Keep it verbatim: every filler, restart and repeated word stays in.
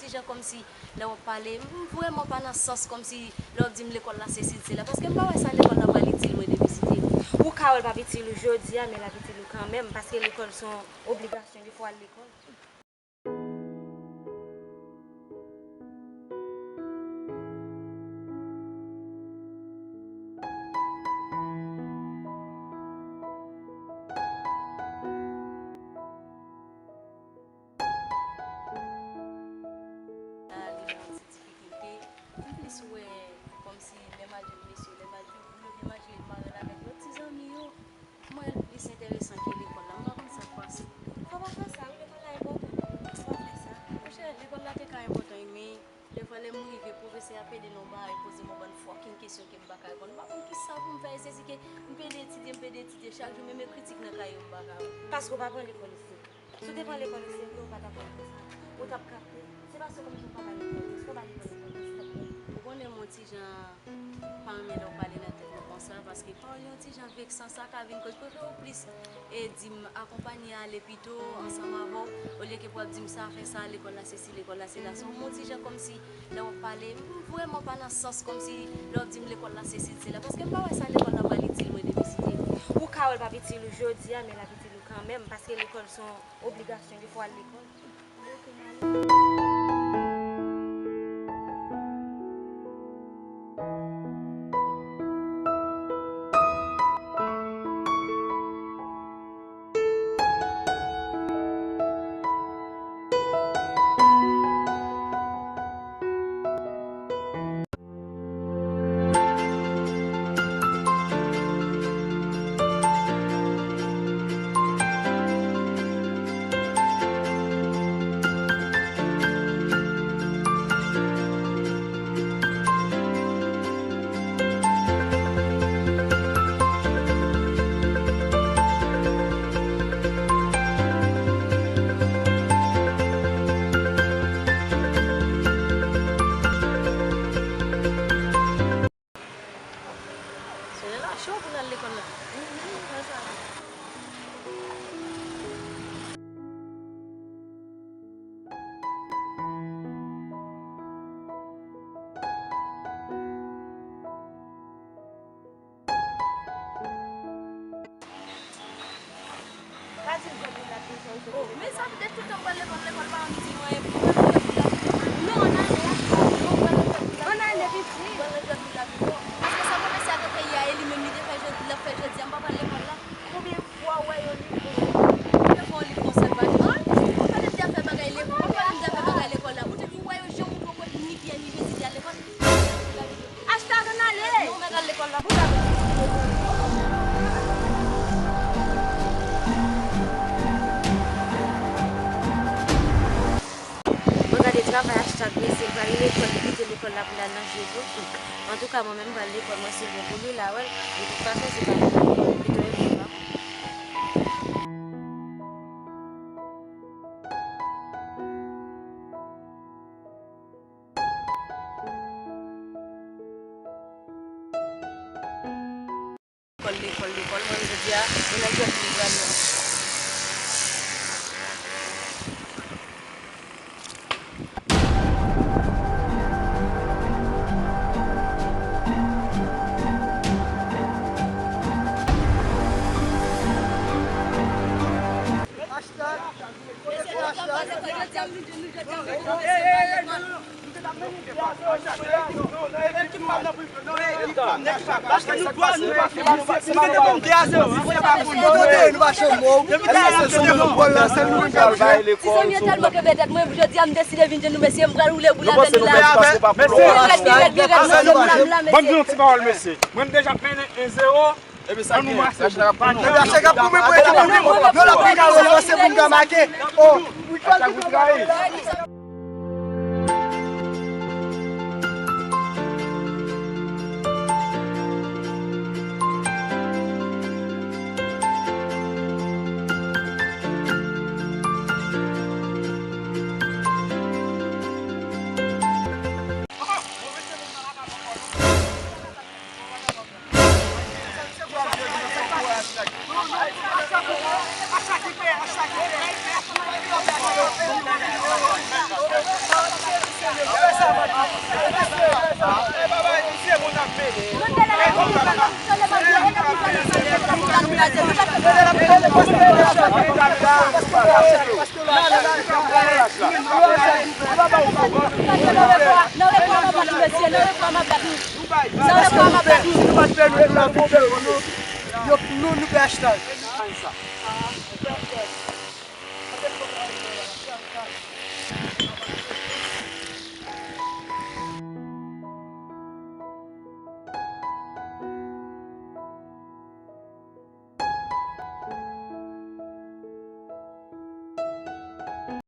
Jan kòmsi lè w ap pale, m vrèman pa nan sans kòmsi lè w ap di m lekòl la se si, se la, paske m pa wè sa lekòl la pral itil mwen depi si te. Ou ka wè l p ap itil ou jodi a, men l ap itil ou kanmenm, paske lekòl se yon obligasyon, gen fwa w al lekòl. La, li nan ti difikilte. M plis wè kòmsi lè m al jwenn mesye, lè m al jwenn moun yo, byen m al jwenn marenn avèk lòt ti zanmi yo. M wè l plis enteresan ke lekòl la. M pa konn sa k pase. Fò w pa fè sa, wi, lekòl la enpòtan. Fò w pa fè sa. Monchè, lekòl la te ka enpòtan, wi, men dèfwa lè m rive, pwofesè a ap pede nan yon bagay, poze m yon bann fucking kesyon ke m pa ka reponn. M pa konn kisa pou m fè, e sezi ke m pede etidye, m pede etidye chak jou, menm kritik nan kay yo, m pa ka wè. Paske w pa pran lekòl oserye. Si w te pran lekòl oserye, ou pa t ap wè konsa. Ou t ap kapte. Se paske w pa bay lekòl, se paske w bay lekòl enpòtans, ou t ap wè. Ou konnen m yon ti jan pa renmen lè w pale nan tèt mwen konsa, paske pawòl yo yon ti jan veksan, sa ka vin koz, prefere w plis e di m akonpanye ale pito ansanm avè w, olye ke pou w ap di m sa, fè sa, lekòl la se si, lekòl la se la. So, m yon ti jan kòmsi lè w ap pale, m vrèman pa nan sans kòmsi lè w ap di m lekòl la se si, se la, paske m pa wè sa lekòl la pral itil mwen depi si te. Ou ka wè l p ap itil ou jodi a, men l ap itil ou kanmenm, paske lekòl se yon obligasyon, gen fwa w al lekòl. Solèy la cho pou n al lekòl la. Pa di l jòb li la pi fò, ou sot. Oh, men sa fè tout tan m pral lekòl, lekòl pa yon itil mwen. Non, ann ale a. Non, pral nan jòb li la. Ann ale, piti. Pral nan jòb li la pi fò. Paske sa pwofesè a te fè yè a, e li menm li te fè jodi, l ap fè jodi a, m pa pral lekòl la. Konbyen fwa w wè yon liv konsa? Konbyen fwa yon liv konsa pa di? An? Ou pale m te ap fè bagay lekòl, ou pale m te ap fè bagay lekòl la. Ou te, ou wè yo jan ou poko ni pyè ni je si te al lekòl? Hashtag ann ale! Nou mèt al lekòl la pou sa. Mwen gade travay Hashtag, mesye, l pral lekòl, li kite lekòl la pou l al nan jwe gwo. Antouka, mwen menm, m pral lekòl, mwen se bon pou li, l a wè l. De tout fason, se pa li ki pito yo, se pa mwen. Lekòl, lekòl, lekòl, mwen jodi a, e nan jwèt li pral nan. Hashtag. Ti zanmi yo tèlman kenbe tèt mwen, jodi a m deside vin jwenn nou, mesye, m pral woule boul avè nou la. Byen rèd, byen rèd, byen rèd nan zòn nan la, mesye. Mwen m deja mennen en zewo. Epi sa k genyen? Epi a chak ap pou mwen pou ekip mwen. Non, l ap pran kare, se pou m ka make. Oh. Nan refòm an pa tou mesye, nan refòm an pa tou. Nan refòm an pa tou. Si nou pa t pè nou, nou, nou, nou, nou pè achte.